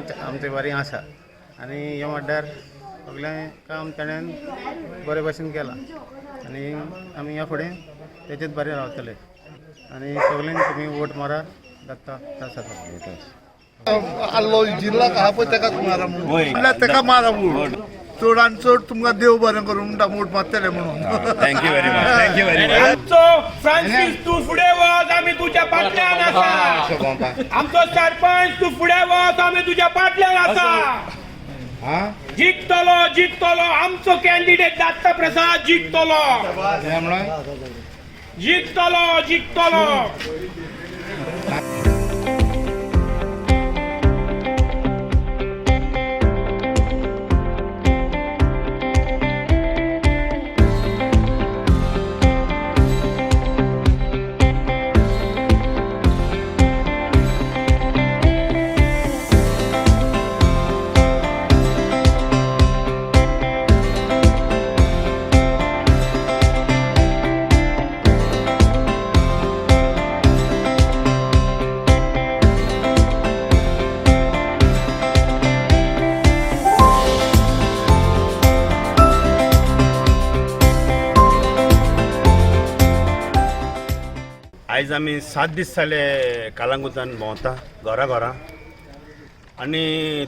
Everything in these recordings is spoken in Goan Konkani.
सदांच आमचे बरें आसा आनी हे म्हणल्यार सगळें काम ताणें बरे भशेन केलां आनी आमी ह्या फुडें तेजेच बरें रावतले आनी सगळ्यांनी तुमी वोट मारा दत्ता प्रसाद. आल्लो जिल्ला आहा पळय तेकाच मारा म्हणून, म्हणल्यार तेका मारा वोट. चड आनी चड तुमकां देव बरें करूं म्हणटा, वोट मारतले म्हणून. Thank you very much, thank you very much. आमचो फ्रांसीस, तूं फुडें वच, आमी तुज्या फाटल्यान आसा. आमचो सरपंच, तूं फुडें वच, आमी तुज्या फाटल्यान आसा. जिखतलो, जिखतलो आमचो कॅन्डिडेट दत्ता प्रसाद जिखतलो, जिखतलो, जिखतलो. आयज आमी 7 दीस जाले कालांगुटान भोंवता घरा घरा आनी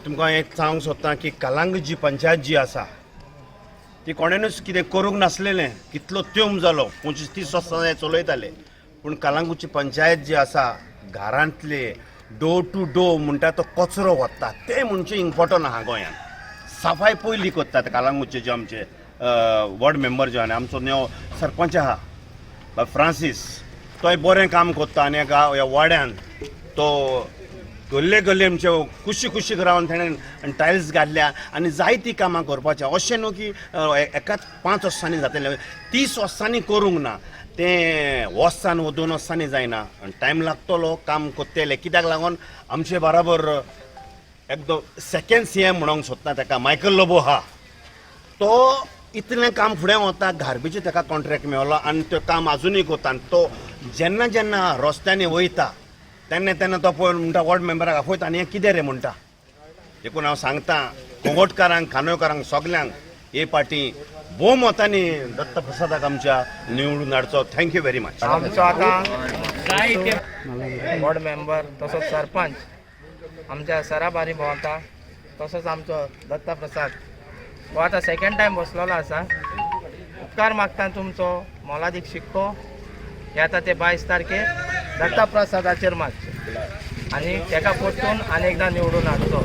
तुमकां एक सांगूंक सोदता की कालांगूट जी पंचायत जी आसा ती कोणेनूच कितें करूंक नासलेलें. कितलो तेंप जालो, 25-30 वर्सां हे चलयताले, पूण कालांगूटची पंचायत जी आसा घरांतले डोर टू डोर म्हणटा तो कचरो वता तें म्हणचे इम्पोर्टंट आहा. गोंयांत सफाय पयली करतात कालांगूटचे जे आमचे वॉर्ड मेंबर जे आनी आमचो नवो सरपंच आहा फ्रांसीस, तोय बरें काम करता आनी ह्या ह्या वाड्यान तो गल्ले गल्ले आमचे कुशी कुशीक रावन तेणें टायल्स घातल्या आनी जायतीं कामां करपाचें. अशें न्हू की एकाच 5 वर्सांनी जातलें, 30 वर्सांनी करूंक ना तें, वर्सान वो 2 वर्सांनी जायना, टायम लागतलो काम करतले. कित्याक लागून आमचे बराबर एकदम सेकेंड CM म्हणूंक सोदता तेका, मायकल लोबो आहा, तो इतलें काम फुडें वता. गार्बेज ताका कॉन्ट्रॅक्ट मेवलो आनी तें काम आजुनूय करता आनी तो जेन्ना जेन्ना रस्त्यांनी वयता तेन्ना तेन्ना तो पळोवन म्हणटा, वॉर्ड मेंबराक आफयता आनी हें कितें रे म्हणटा. देखून हांव सांगता कोंगोटकारांक, खानोयकारांक, सगल्यांक हे पाटी भोव मतांनी दत्तप्रसादाक आमच्या निवडून हाडचो. Thank you very much. आमचो आतां वॉर्ड मेंबर तसोच सरपंच आमच्या सराबारी भोंवता, तसोच आमचो दत्ता प्रसाद हो आतां सेकंड टायम बसलेलो आसा. उपकार मागता तुमचो, मोलादीक शिक्को हे आतां ते 22 तारखेर दत्ता प्रसादाचेर मागचे आनी तेका परतून आनी एकदां निवडून हाडचो.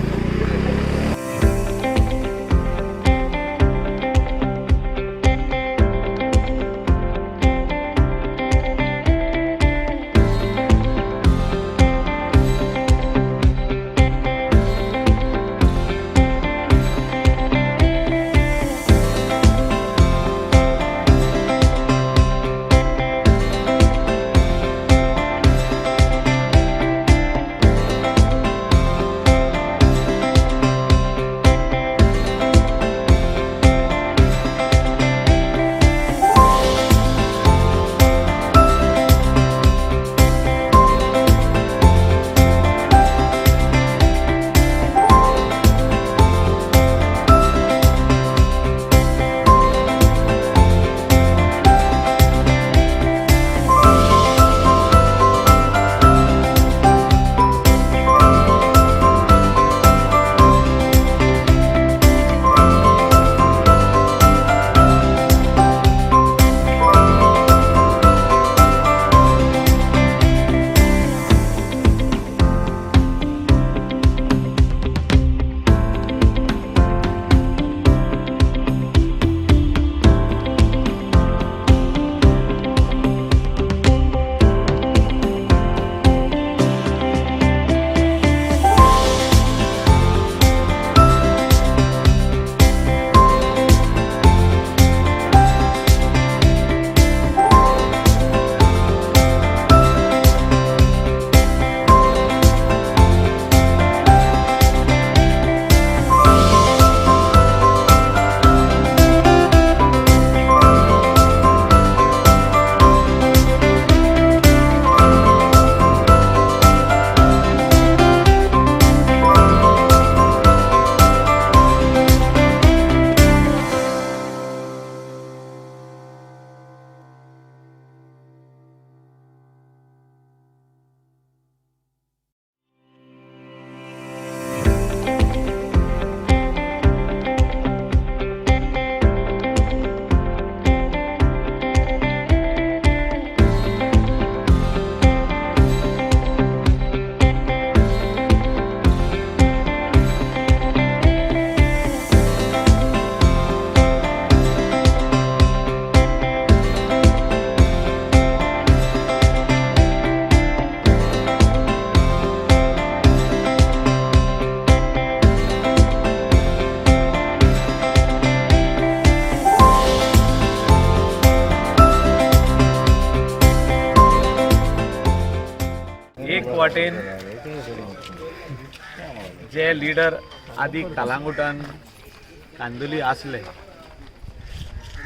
वाटेन जे लिडर आदी कालांगुटान कांदोली आसले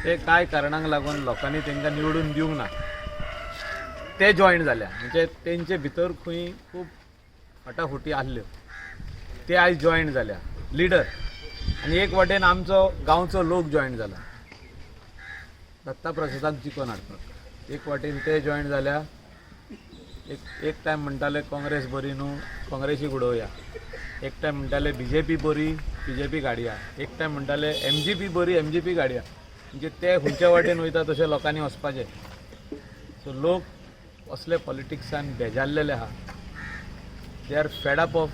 ते कांय कारणांक लागून लोकांनी तांकां निवडून दिवंक ना, ते जॉयन जाल्या. म्हणजे तेंचे भितर खंय खूब फाटाफुटी आहल्यो, ते आयज जॉयन जाल्या लिडर. आनी एक वाटेन आमचो गांवचो लोक जॉयन जाला दत्ता प्रसादाक जिखोवन हाडपाक. एक वाटेन ते जॉयन जाल्या. एक एक टायम म्हणटाले काँग्रेस बरी न्हू, काँग्रेसीक उडोवया. एक टायम म्हणटाले बीजेपी बरी, बीजेपी हाडया. एक टायम म्हणटाले एमजीपी बरी, एमजीपी हाडया. म्हणजे ते खंयच्या वाटेन वयता तशें लोकांनी वचपाचें. सो लोक असले पॉलिटिक्सान बेजारलेले आहा. They are fed up of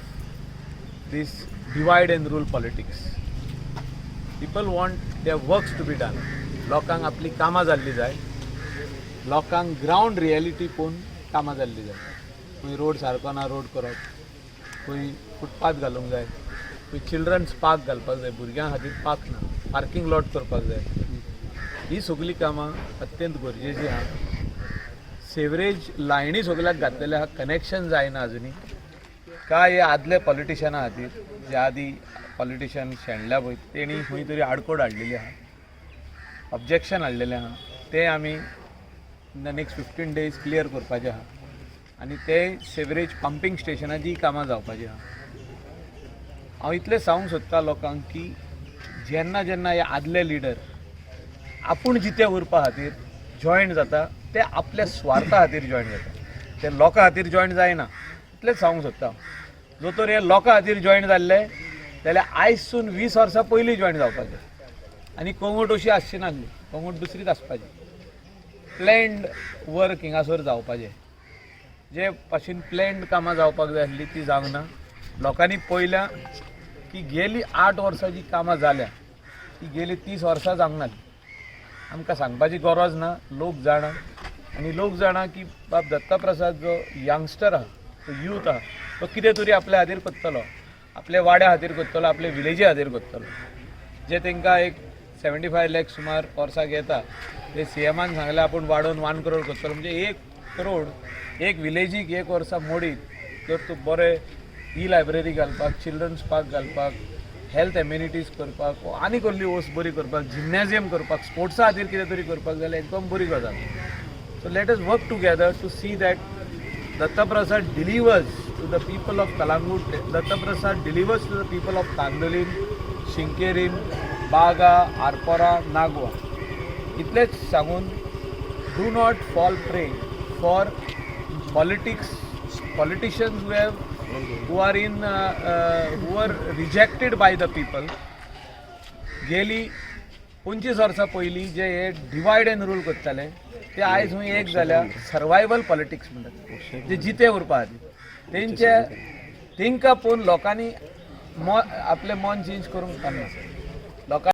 this divide and rule politics. People want their works to be done. लोकांक आपली कामां जाल्ली जाय. लोकांक ग्रावंड रियलिटी पळोवन कामां जाल्ली जाय. खंय रोड सारको ना, रोड करप. खंय फुटपाथ घालूंक जाय. खंय चिल्ड्रन्स पार्क घालपाक जाय, भुरग्यां खातीर पार्क ना, पार्कींग लॉट करपाक जाय. ही सगळीं कामां अत्यंत गरजेची आहा. सेवरेज लायनी सगल्याक घातलेले आहा, कनेक्शन जायना अजुनी. काय हे आदले पॉलिटिशना खातीर, जे आदी पॉलिटिशन शेणल्या पळय, तेणी खंय तरी आडकोड हाडलेली आहा, ऑब्जेक्शन हाडलेलें आहा. तें आमी in the next 15 days clear करपाचें आहा आनी ते सेवरेज पंपींग स्टेशनाचीय कामां जावपाचीं आहा. हांव इतलें सांगूंक सोदता लोकांक की जेन्ना जेन्ना हे आदले लिडर आपूण जिते उरपा खातीर जॉयन जाता, ते आपल्या स्वार्था खातीर जॉयन जाता, ते लोकां खातीर जॉयन जायना. इतलेंच सांगूंक सोदता. जो तर हे लोकां खातीर जॉयन जाल्ले जाल्यार आयजसून 20 वर्सां पयलीं जॉयन जावपाचे आनी कंगोट अशी आसची नासली, कंगोट दुसरीच आसपाची. प्लॅन्ड वर्क हिंगासर जावपाचें. जे भाशेन प्लॅन्ड कामां जावपाक जाय आसली ती जावंक ना. लोकांनी पळयल्या की गेली 8 वर्सां जी कामां जाल्या ती गेली 30 वर्सां जावंक नासली. आमकां सांगपाची गरज ना, लोक जाणा. आनी लोक जाणा की बाब दत्ता प्रसाद जो यंगस्टर आहा, तो यूथ आहा, तो कितें तरी आपल्या खातीर करतलो, आपल्या वाड्या खातीर करतलो, आपल्या विलेजी खातीर करतलो. जे तांकां एक 75 लॅक सुमार वर्साक येता, ते सीएमान सांगलें आपूण वाडोवन 1 करोड करतलो. म्हणजे 1 करोड एक विलेजीक एक वर्सा मोडीत जर तूं बरें ई लायब्ररी घालपाक, चिल्ड्रन्स पार्क घालपाक, हेल्थ एम्युनिटीज करपाक, आनी कसली वस्त बरी करपाक, जिम्नॅजियम करपाक, स्पोर्ट्सा खातीर कितें तरी करपाक जाल्यार एकदम बरी गजाल. So let us work together to see that Datta Prasad delivers to the people of Calangute, Datta Prasad delivers to the people of Candolim, Sinquerim, Baga, Arpora, Nagua. इतलेंच सांगून, do not fall prey for politics, politicians who have who are in who are rejected by the people. गेली 25 वर्सां पयलीं जे हे डिवायड एंड रूल करताले ते आयज खंय एक जाल्या. सर्वायवल पॉलिटिक्स म्हणटात, जे जिते उरपा खातीर तेंचे, तेंकां पळोवन लोकांनी आपलें मन चेंज करूंक पारना लोकां.